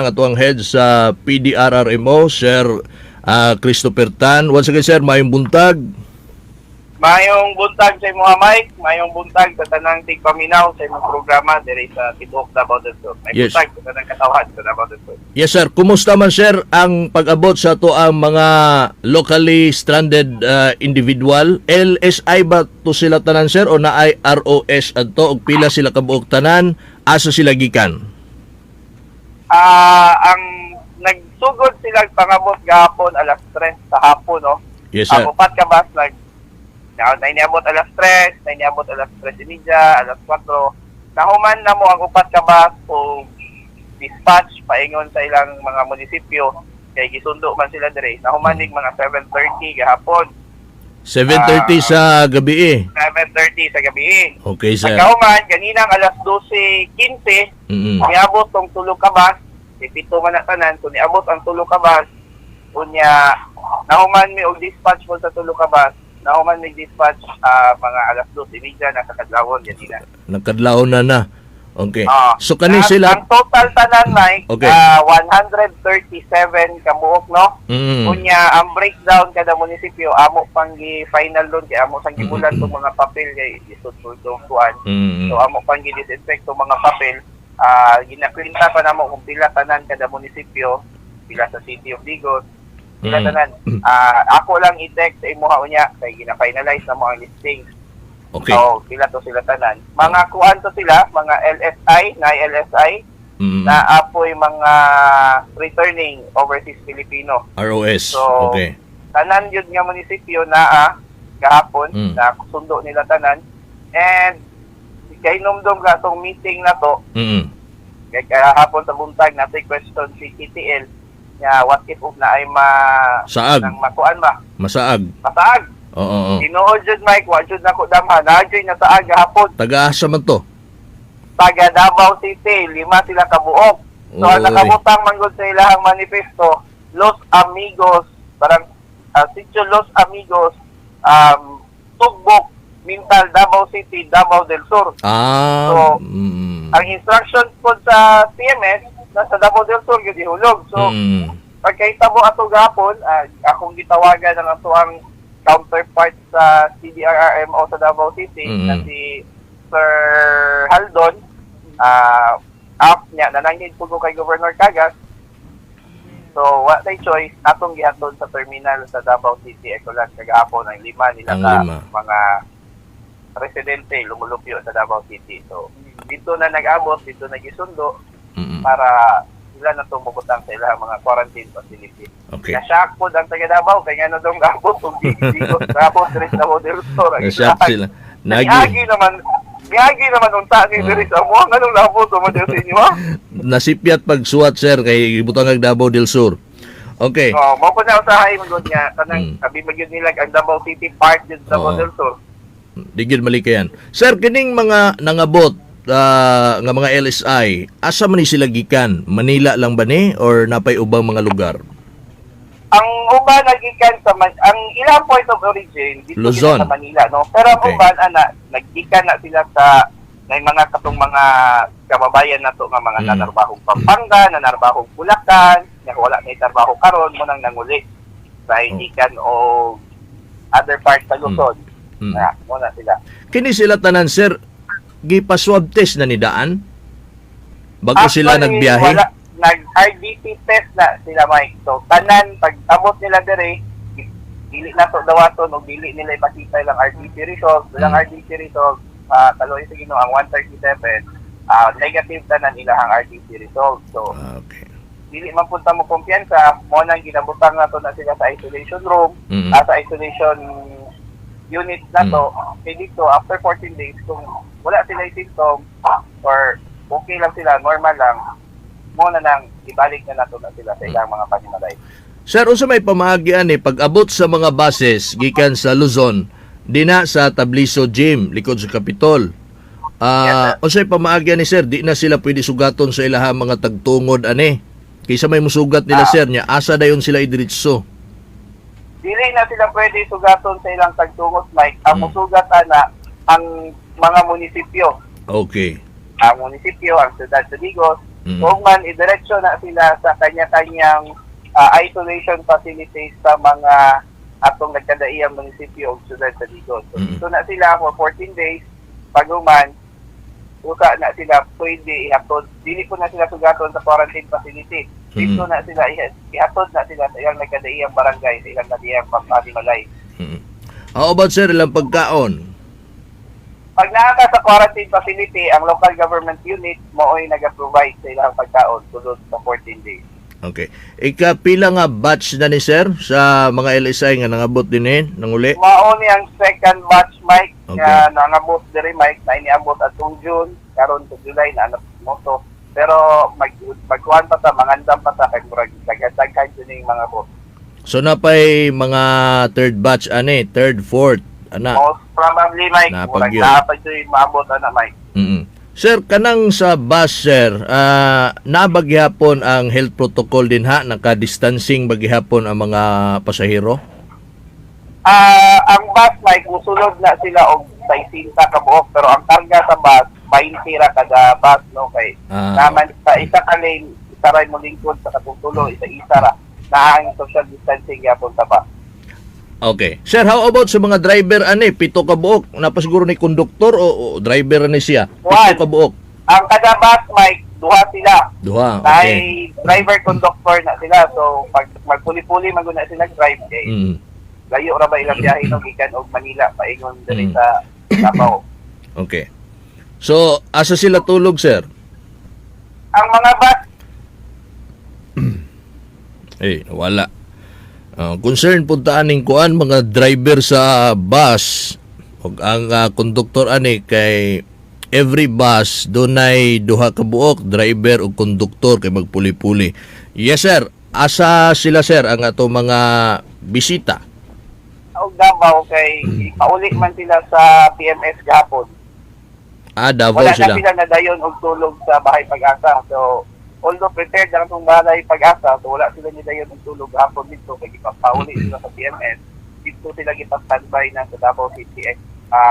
Atoang head sa PDRRMO, Sir Christopher Tan. Once again, sir, maayong buntag. Mayong buntag sa imo, Mike, mayong buntag sa tanang tigpaminaw sa imong programa diri sa tibuok Davao del Sur. May buntag sa tanang katawhan sa Davao del Sur. Yes, sir. Kumusta man, sir, ang pag-abot sa atoang mga locally stranded individual? LSI ba to sila tanan, sir, o naay ROS adto? Og pila sila kabuok tanan? Asa sila gikan? Ang nagsugod sila pangabot gahapon alas 3 sa hapon, no. Yes, sir. Ang upat ka bus nag na nainiabot alas 3, nainiabot alas 3:30, alas 4. Nahuman na mo ang upat ka bus og dispatch paingon sa ilang mga munisipyo kay gisundo man sila dire. Nahuman nig mga 7:30 gahapon. 7:30 sa gabi eh. 7:30 sa gabi. Okay, sir. Pagkahuman, ganinang alas 12:15, niabot tong tulo ka bus, pito man na tanan, so niabot ang tulo ka bus, unya, nahuman mi og dispatch mo sa tulo ka bus, nahuman mi dispatch mga alas 2:30 nasa kadlawon ganina. Nagkadlawon na na. Okay. Ah, So kani sila ang total tanan, Mike, 137 kabuok, no? Unya, ang breakdown kada munisipyo, amo pang gi-final doon, kay amo sang gibulan tong mga papel kay isod tong kuan. So amo pang gi-disinfect tong mga papel. Ginakwenta pa namo kung pila tanan kada munisipyo, pila sa City of Digos, pila tanan. Ako lang i-text sa imuha unya kay gina-finalize na mo ang listing. So pila to sila tanan. Mga kuan to sila, mga LSI, na LSI, na apoy mga returning overseas Filipino. ROS. So, tanan yun nga munisipyo naa gahapon na sundo nila tanan and kay numdum ka atong meeting na to kay kahapon sa buntag natay question si KTL nga what if ug naay ma Saag. nang makuan ba Masaag. masaag. Oo, oo. Tinuod jud, Mike, wa jud nako damha na jud nasaag gahapon. Taga-asa man to? Taga Davao City, lima sila kabuok. So ang Oy. nakabutang manggod sa ilahang manifesto, Los Amigos, parang Sitio Los Amigos, Tugbok, Mintal, Davao City, Davao del Sur. So, ang instruction po sa CMS, nasa Davao del Sur, yun ihulog. So, pagkahitabo ato gahapon, akong gitawagan ang atoang counterpart sa CDRRMO sa Davao City, na si Sir Haldon, up niya, nananghid po ko kay Governor Cagas. So, wa tay choice, atong gihatod sa terminal sa Davao City, Ecoland kagahapon ang lima nila Ang ka lima. mga residente lumulupyo sa Davao City. So, dito na nag-abot, dito nagisundo para sila na tumubutang sa ilang mga quarantine facility. Na-shock po ang taga Davao kay ngano dong gabot ug digos gabot diri sa Davao del Sur. Ang Na-shock sila. Nagi. Niagi naman, niagi naman unta ni diri sa amo nganong labot mo diri sa inyo, ha? Nasipyat pagsuwat, sir, kay ibutang ang Davao del Sur. Okay. Oh, mao po na usahay magud nga kanang abi magyud nila ang Davao City part din sa Davao del Sur. Di gyud malikayan. Sir, kining mga nangabot nga mga LSI, asa man ni sila gikan? Manila lang ba ni or napay ubang mga lugar? Ang uban nagikan sa ang ilang point of origin dito Luzon. sila sa Manila, no, pero ang uban ana naggikan na sila sa may mga katong mga kababayan nato nga mga nanarbahong Pampanga, nanarbahong Bulacan, nga wala na trabaho karon mo nang nanguli sa gikan o other parts sa Luzon. Na mo na sila. Kini sila tanan, sir, gipa-swab test na ni daan bago sila Actually, nagbiyahe? wala, nag RDT test na sila, Mike. So tanan pag abot nila dere, dili na to dawaton og dili nila ipakita ilang RDT result, ilang RDT result, kaluoy sa Ginoo ang 137 negative tanan ilahang RDT result. So dili man punta mo kumpiyansa, mo nang ginabutang nato na sila sa isolation room, sa isolation unit na to, kay dito after 14 days kung wala sila symptom or okay lang sila, normal lang, mo na nang ibalik na nato na sila sa ilang mga panimalay. Sir, unsa may pamaagi ani pag-abot sa mga buses gikan sa Luzon dina sa Tabliso Gym likod sa Kapitol? Yes, Unsay pamaagi ani, sir? Di na sila pwede sugaton sa ilahang mga tagtungod ani. Kaysa may musugat nila, sir, nya asa dayon sila idiretso? Dili na sila pwede sugaton sa ilang tagtungot, Mike. Ang musugat ana ang mga munisipyo. Ang munisipyo, ang siyudad sa Digos, Kung man idiretso na sila sa kanya-kanyang isolation facilities sa mga atong nagkadaiyang munisipyo o syudad sa Digos. So, dito na sila for 14 days. Pag human, usa na sila pwede ihatod. Dili po na sila sugaton sa quarantine facility. Dito na sila ihatod na sila sa ilang nagkadaiyang barangay, sa ilang nagkadaiyang pamalimalay. How about, sir, ilang pagkaon? Pag naa ka sa quarantine facility, ang local government unit mooy nag-provide sa ilang pagkaon sulod sa 14 days. Okay. Ikapila nga batch na ni sir sa mga LSI nga nangabot din eh, nanguli? Mao ni ang second batch, Mike, nga nangabot diri, Mike, na iniabot atong June, karon sa July na anak mo to. Pero magkuan pa ta, mangandam pa ta kay murag daghan-daghan jud ning mga bot. So napay mga third batch ani, third, fourth, ana. Most probably, Mike, Napag murag yun. naa pa jud maabot ana, Mike. Sir, kanang sa bus, sir, naa ba gihapon ang health protocol din ha, naka-distancing ba gihapon ang mga pasahero? Ang bus, Mike, musulod na sila og 60 ka buok, pero ang karga sa bus 20 ra kada bus, no, kay naman sa isa ka lane, isa ra mo lingkod sa katong tulo, isa-isa ra na ang social distancing gyapon sa bus. Okay. Sir, how about sa mga driver ani, pito ka buok, napasiguro ni konduktor o driver ni siya? Pito One. ka buok. Ang kada bus, Mike, duha sila. Duha, Ay okay. driver conductor na sila. So pag magpuli-puli man gud na sila drive kay layo ra ba ilang biyahe, no, gikan og Manila paingon diri sa Davao. Okay. So, asa sila tulog, sir? Ang mga bus Eh, wala. Concern punta aning kuan mga driver sa bus ug ang konduktor ani kay every bus dunay duha ka buok, driver ug konduktor, kay magpuli-puli. Yes, sir. Asa sila, sir, ang ato mga bisita? Og Davao kay pauli man sila sa PMS gahapon. Ah, Davao Wala sila. na sila nadayon og tulog sa Bahay Pag-asa. So although prepared ang atong Bahay Pag-asa, so wala sila nidayon og tulog gahapon dito kay gipapauli sila sa PMS. Dito sila gipa-standby na sa Davao City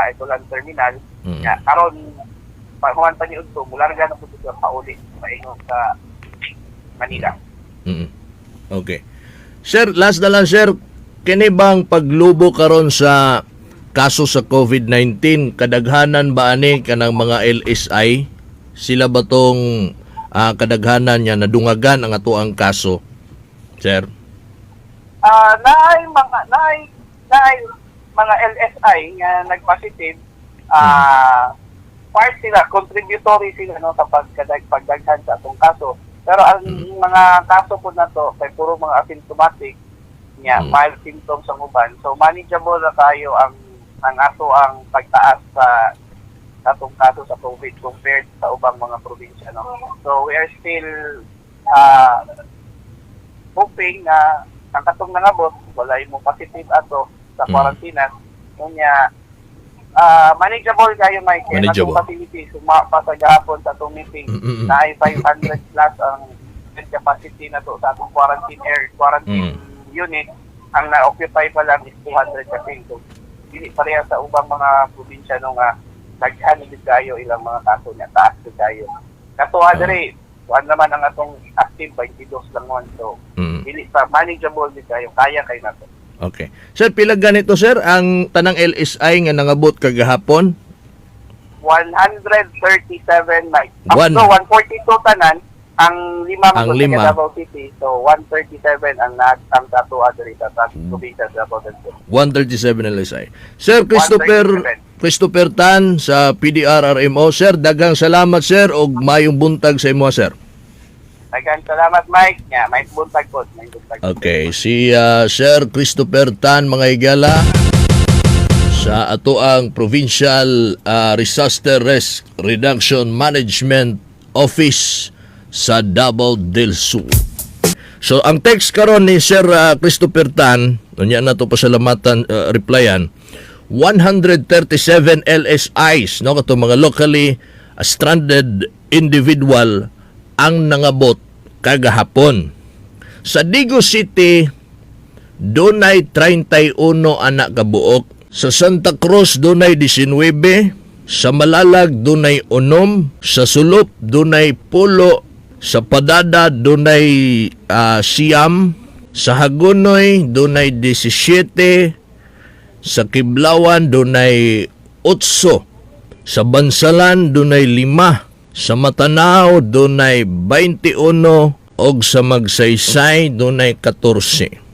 Ecoland Terminal. Ya, karon pahuman pa ni udto, mularga na pud sila pauli paingon sa Manila. Okay. Sir, last na lang, sir, kini bang paglubo karon sa kaso sa COVID-19, kadaghanan ba ani kanang mga LSI? Sila ba tong kadaghanan niya nadungagan ang atoang kaso? Sir? Naay mga LSI nga nag-positive, part sila, contributory sila, no, sa pagdaghan sa atong kaso. Pero ang mga kaso po na to kay puro mga asymptomatic niya, mild symptoms ang uban. So manageable na kayo ang ato ang pagtaas sa atong kaso sa COVID compared sa ubang mga probinsya, no. So we are still hoping na ang katong nangabot walay mo positive ato sa quarantine unya. Manageable kayo, Mike. Kaya Manageable. atong facility suma pa sa gahapon sa atong meeting na ay 500 plus ang bed capacity na to sa atong quarantine air quarantine unit. Ang na-occupy pa lang is 200 kasi, so dili pareha sa ubang mga probinsya, no, nga daghan gid kayo ilang mga kaso niya, taas gid kayo. Katuwa diri, kuan naman ang atong active, 22 lang man, so dili pa, manageable gid kayo, kaya kay nato. Okay. Sir, pila ganito, sir, ang tanang LSI nga nangabot kagahapon? 137, Mike. Up One. to 142 tanan, ang lima Ang man lima. sa Davao City, so 137 ang ang ato diri sa probinsya sa Davao del Sur. 137 LSI. Sir Christopher 137. Christopher Tan sa PDRRMO. Sir, daghang salamat, sir, og mayong buntag sa imo, sir. Daghang salamat, Mike. Nya, may buntag po, may buntag. Okay, si Sir Christopher Tan, mga higala, sa atoang Provincial Disaster Risk Reduction Management Office sa Davao del Sur. So ang text karon ni Sir Christopher Tan, unya na to pasalamatan, replyan, 137 LSIs, no, kato mga locally stranded individual ang nangabot kagahapon. Sa Digos City, dunay 31 anak kabuok. Sa Santa Cruz, dunay 19. Sa Malalag, dunay 6. Sa Sulop, dunay 10. Sa Padada dunay 9, sa Hagonoy dunay 17, sa Kiblawan dunay 8, sa Bansalan dunay 5, sa Matanao dunay 21 og sa Magsaysay dunay 14.